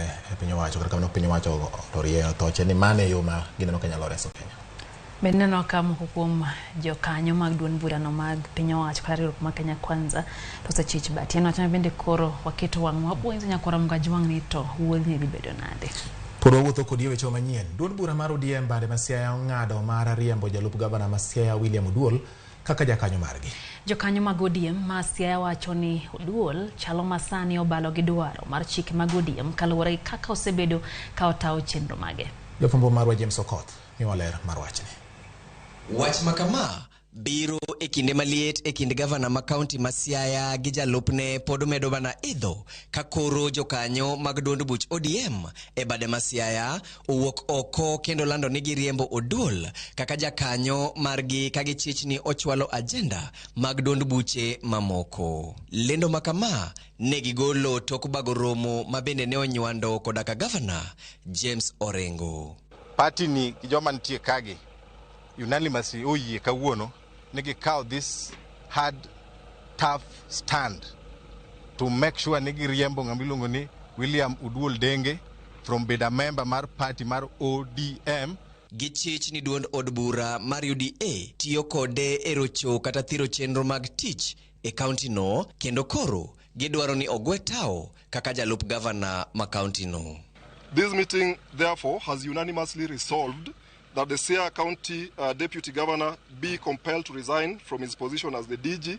e piny owacho. Kata kamano piny owacho to rieyo thoche ni mano e yo ma gineno ka nyalo reso Kenya. Bende neno ka moko kuom jokanyo mag duond burano mag piny owacho kata riwruok mar Kenya Kwanza to osechich batieno wacho ni bende koro waketo wang'wa bwenzo nyakwara Mgajwang' ni to wuodhni dhi bedo nade. Pod wawuotho kodi e weche manyien. Duond bura mar ODM bade ma Siaya ong'ado mar riembo jalup gavana ma Siaya William Oduol kaka jakanyo margi. Jokanyo mag ODM ma Siaya wacho ni Oduol chalo ma sani obalo gi dwaro mar chike mag ODM kaluwore gi kaka osebedo ka otawo chenro mage. Jafwambo marwa James Okoth miwa ler mar wachni. Wach ma kama biro e kinde maliet e kind gavana ma kaunti ma Siaya gi jalupne pod medo mana idho ka koro jokanyo mag duond buch ODM e bade ma Siaya owuok oko kendo lando ni giriembo Oduol kaka jakanyo margi ka gichich ni ochwalo ajenda mag duond buche mamoko. Lendo ma kama ne gigolo tok bago romo ma bende ne onywando koda ka gavana James Orengo. Party ni gi joma nitie kagi unanimously oyie kawuono ni gikaw this hard tough stand to make sure ni giriembo ng'ama iluongo ni William Oduol Denge from bedo a member mar party mar ODM. Gichich ni duond od bura mar UDA tiyo kode e rocho kata thiro chenro mag tich e kaunti no kendo koro gidwaro ni ogwe tao kaka jalup gavana ma kaunti no. This meeting, therefore, has unanimously resolved that the Siaya County Deputy Governor be compelled to resign from his position as the DG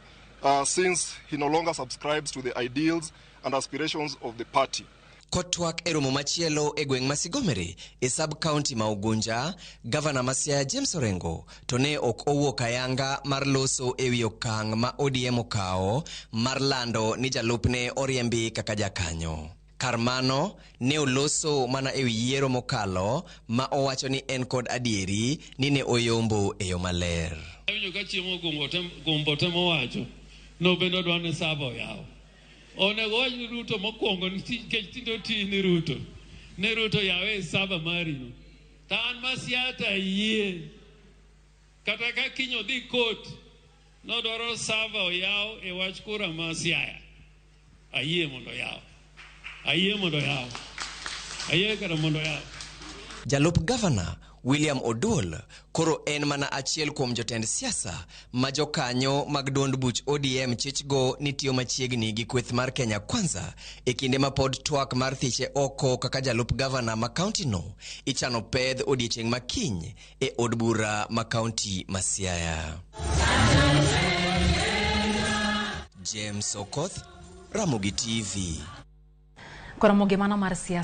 since he no longer subscribes to the ideals and aspirations of the party. Kotwak e romo machielo e gweng' ma Sigomere e sub county ma Ugunja, gavana ma Siaya James Orengo to ne ok owuok ayanga mar loso ewi okang' ma ODM okawo mar lando ni jalupne oriembi kaka jakanyo. Kar mano, ne oloso mana ewi yiero mokalo ma owacho ni en kod adieri ni ne oyombo e yo maler. Awinjo ka chiemo gumbo temo wacho no bende odwa ni saba oyaw. Onego wach ni Ruto mokwongo nikech tinde oti ni Ruto. Ni Ruto yawe saba mari no. To an ma Siaya to ayie. Kata ka kiny odhi court nodwaro saba oyaw e wach kura ma Siaya. Ayie mondo oyaw. Ayie mondo oyaw. Ayie kata mondo oyaw. Jalup gavana William Oduol koro en mana achiel kuom jotend siasa ma jokanyo mag duond buch ODM chichgo ni tiyo machiegni gi kweth mar Kenya Kwanza e kinde ma pod twak mar thiche oko kaka jalup gavana ma kaunti no ichano pedh odiechieng' ma kiny e od bura ma kaunti ma Siaya. James Okoth, Ramogi TV. Koro mogi mano mar siasa.